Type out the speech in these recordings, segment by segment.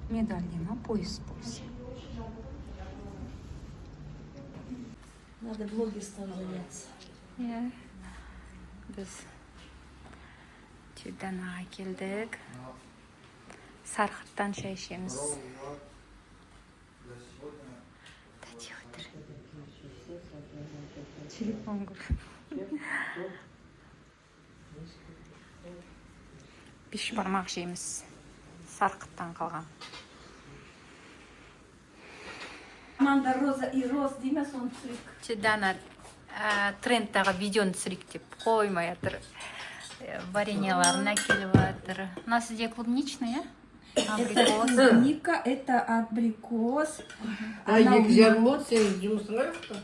Медаль дей ма, пояс, пояс. Надо блогерством заняться. Иә, біз Тюданаға келдік, сарқыттан шай ішеміз. Тәте отыр, телефон көріп. Бешбармақ жейміз, сарқыттан қалған. Команда «Роза и роз» дей ме, соны түсірейік. Тюдана трендтағы видеоны түсірейік деп қоймай жатыр. Вареньеларын әкеліп жатыр. Мына сізде клубничный, иә, абрикос? Клубника, это абрикос. А 2,5 болды, сенің жұмысың жоқ па?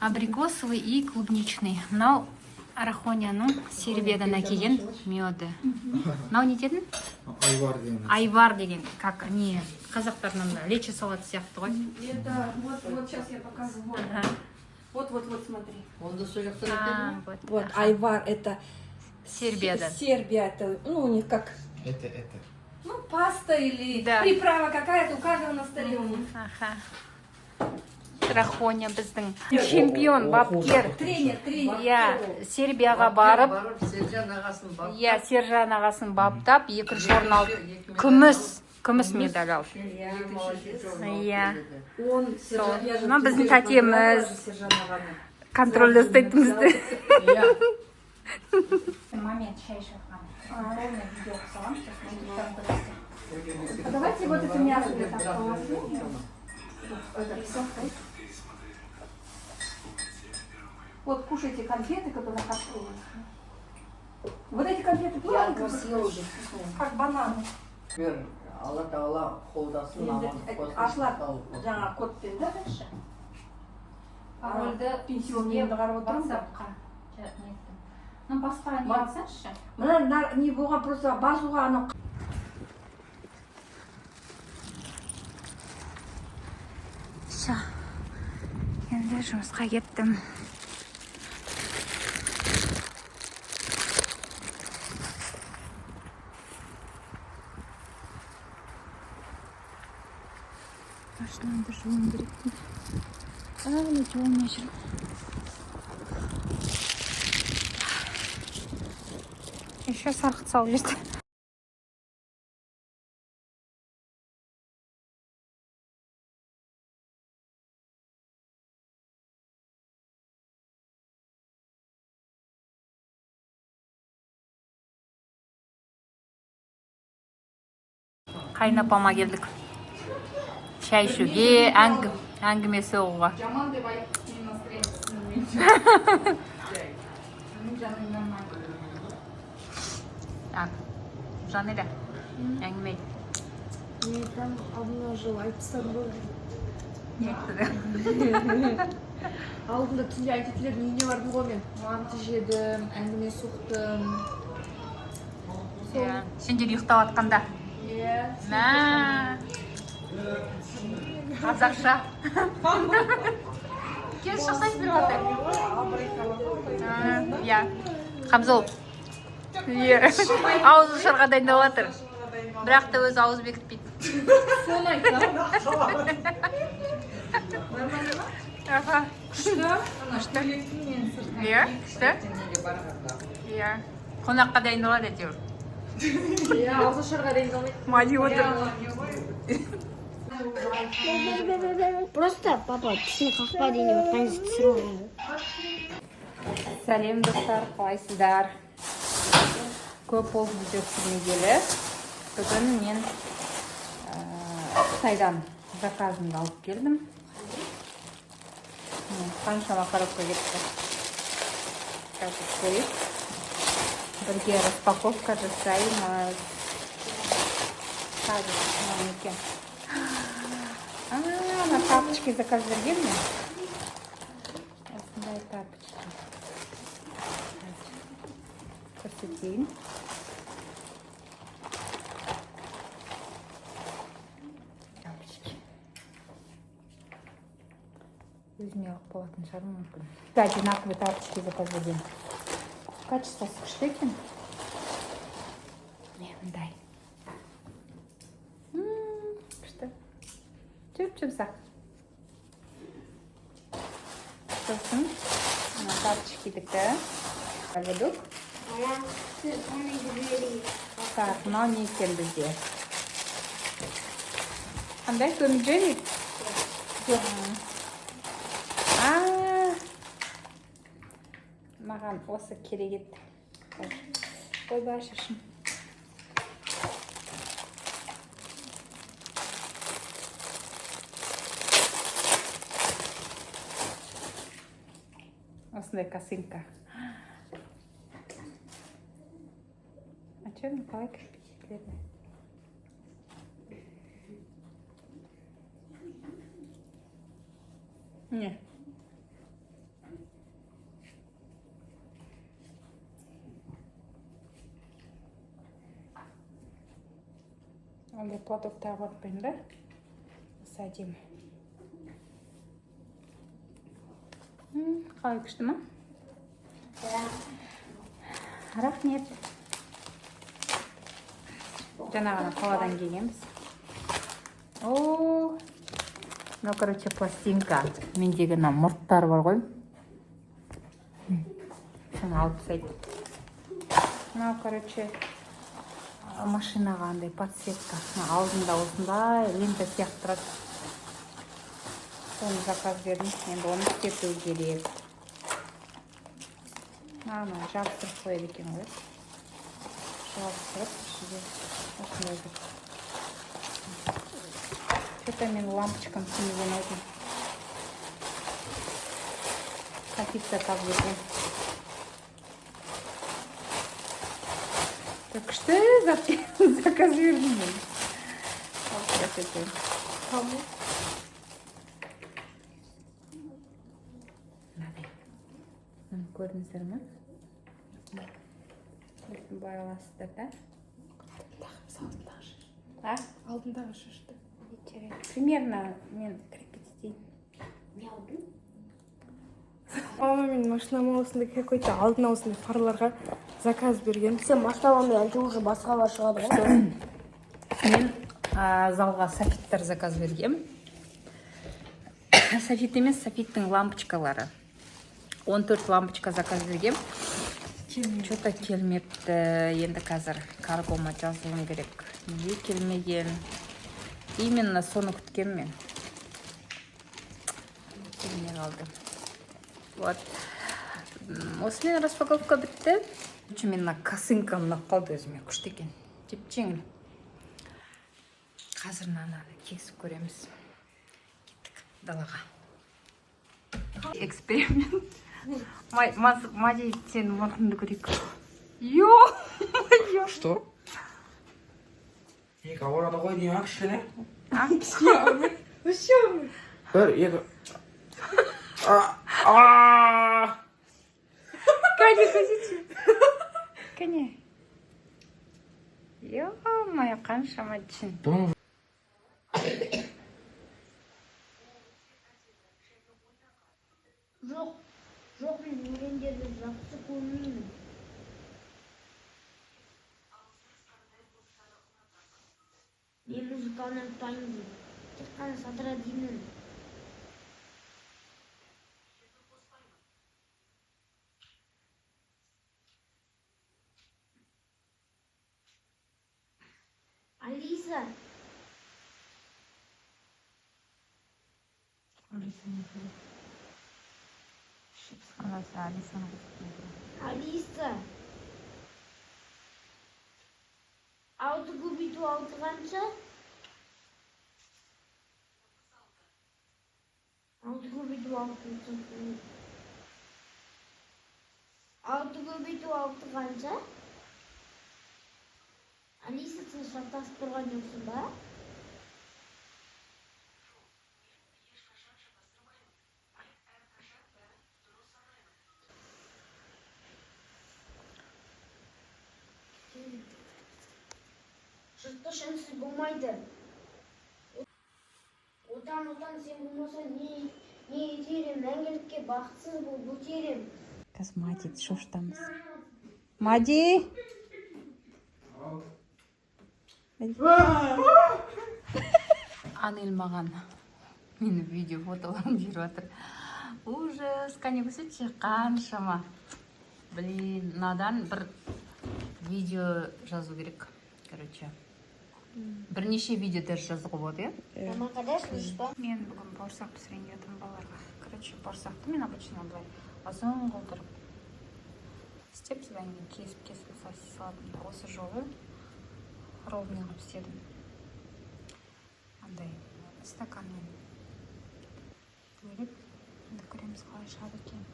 Абрикосовый и клубничный. Мынау Арахонияның Сербиядан әкелген меді. Мынау не дедің? Айвар деген. Айвар деген, как не, қазақтардың анда лечо салат сияқты ғой. Это вот, вот сейчас я покажу. Вот, вот, вот, вот, смотри. Онда сол жақтан әкелдің А, вот. Вот, айвар это Сербиядан. Сербия, это, ну, у них как, Это. ну, паста или Да. приправа какая-то, у каждого на столе у них. Аха. Рахоня біздің чемпион, бапкер. Тренер, тренер. Иә, Сербияға барып, Барып, Сержан ағасын баптап. Иә, Сержан ағасын баптап, екінші орын алды. Екі медаль. Күміс медаль алды. Екі молодец, орын алып Иә. келеді. Он, Сол. я же Мына біздің тебе тәтеміз. же Сержан ағаны. Контрольде ұстайтын бізді. Иә. Момент шай ішіп жатқан. Полный видео саламын, сосын ютубтан көресіздер. А давайте вот это мясо я так положу. Это всё. Вот кушайте конфеты, которые хочу. Вот эти конфеты плавно, как бананы. Бер, Алла тағала қолдасын, Енді амандық болсын. Ашылады Сау болсын. жаңа кодпен, да? Парольді Пенсионный қарап отырмын да. WhatsApp-қа неттім. Ну, басқа не алсаңызшы. Мына не болған, просто басуға анау. Все. Енді жұмысқа кеттім. Машинамды жууым керек дейді. Әлі жуылмай жүрмін. Еще сарқыт салып жіберді. Қайынапама келдік. Шай ішуге, әңгіме соғуға. Жаман деп айтып, менің настроением. Менің жаным нормально. Так, Жанеля, әңгіме айт. Мен там алдына жылы айтып тастадым ғой. Не айтты? Алдында түнде айтетілердің үйіне бардым ғой мен. Манты жедім, әңгіме соқтым. Иә. Сендер ұйықтап жатқанда. Иә. Мә. Қазақша. Кел, шықсайшы бір бата. Иә. Қамзол. Иә. Ауыз ашарға дайындалып жатыр. Бірақ та өзі ауыз бекітпейді. Соны айтамын. Аха. Күшті. Ана көйлектің мен сыртына. Иә, күшті. Иә. Қонаққа дайындалады әйтеуір. Иә, ауыз ашарға дайындалмайды. Мади отыр. Просто папа тісін қақпа дейін отқан кезде түсіріп алған ғой. Сәлем, достар, қалайсыздар? Көп болды видео түсірмегелі. Бүгін мен Қытайдан заказымды алып келдім. Міне, қаншама коробка кетті. Қазір қойып, бірге распаковка жасаймыз. Қазір мынау не екен? А, ана тапочки заказ берген мен. Осындай тапочки. Көрсетейін. Тапочки. Өзіме алып болатын шығар мүмкін. Да, одинаковый тапочки заказ берген. Качествосы күшті екен. Міне, мындай. Жұп жұмсақ. Сосын мына тапочкидікі. Ведук. Так, мынау не екен бізде? Қандай, Том и Джерри? Жоқ. А, маған осы керек еді. Ойбай, шашым. Осындай косынка. А че, ну қалай крепить етіледі? Не. Андай платок тағып атпаймын да? Осы әдемі. Қалай, күшті ма? Рахмет. Жаңа ғана қаладан келгенбіз. О, мынау, короче, пластинка. Мендегі мына мұрттар бар ғой. Соны алып тастайды. Мынау, короче, машинаға андай подсветка. Мына алдында осындай лента сияқты тұрады. Соны заказ бердім. Енді оны істету керек. Ана жабыстырып қояды екен ғой. Жабыстырып, ішінде осындай бір. Что-то мен лампочкам сенген едім. Софит заказ берген. Так, күшті зат заказ бердім мен. Ал, көрсетейін. Кому? Мынадай. Міне, көрдіңіздер ма? Осыны былай аласыздар да. А? Алдындағы шашты. Жарайды. Примерно мен крепить етейін. Мама, мен машинама осындай какой-то алдына осындай фарларға заказ берген. Сен машинамен әлде уже басқалар шығады ғой. Мен залға софиттар заказ бергем. Софит емес, софиттің лампочкалары. 14 лампочка заказ бергем. Что-то келмепті. Енді қазір каргома жазуым керек. Неге келмеген? Именно соны күткен мен. Келмей қалды. Вот. Осымен распаковка бітті. Короче, мен мына косынкам ұнап қалды өзіме. Күшті екен. Жеп жеңіл. Қазір мынаны кигізіп көреміз. Кеттік далаға. Эксперимент. Мади, сен мұрныңды көрейік. Ё-моё! Что? Екі ауырады ғой деймін, а, кішкене. А? Вообще. Бір, екі. А, а! Кәне, көрсетші. Кәне. Ё-моё, қаншама жын. Бұны Жоқ, жоқ, мен өлеңдерді жақсы көрмеймін. Мен музыканы ұнатпаймын. Тек қана Садраддиннің. Алиса. Алиса. 6 көбейту 6 қанша? 6 көбейту 6. 6 көбейту 6 қанша? Алиса, сен шатасып тұрған жоқсың ба? Жыртқыш үнсіз болмайды. Отан, отан, сен болмаса не, не етер ем, мәңгілікке бақытсыз болып өтер ем. Қазір Мадиді шошытамыз. Мади! Анель маған Мені видео, фотоларын жіберіп жатыр. Ужас, кәне, көрсетші, қаншама. Блин, мынадан бір видео жазу керек, короче. Бірнеше видео даже жазуға болады, иә? Мама, қайда служба? Мен бүгін бауырсақ пісірейін деп жатырмын балаларға. Короче, бауырсақты мен обычно былай ұзын қылдырып істеп, содан кейін кесіп кесіп осылай істей салатынмын да. Осы жолы ровный қылып істедім. Андай стаканмен бөліп, енді көреміз, қалай шығады екен.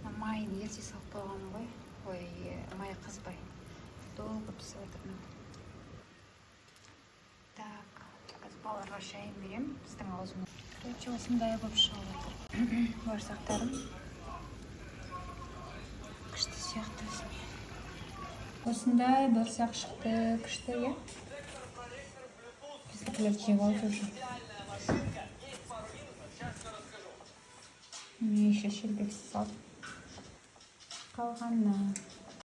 Мына майын ерте салып қойғанмын ғой. Ой, май қызбай. Долго пісіп жатыр. Так, қазір балаларға шайын беремін, біздің аузымыз. Короче, осындай болып шығып жатыр. Бауырсақтарым күшті сияқты өзіме. Осындай бауырсақ шықты, күшті, иә? Біздікілер жеп алды уже. Мен еще шелпек салдым. Қалғаны.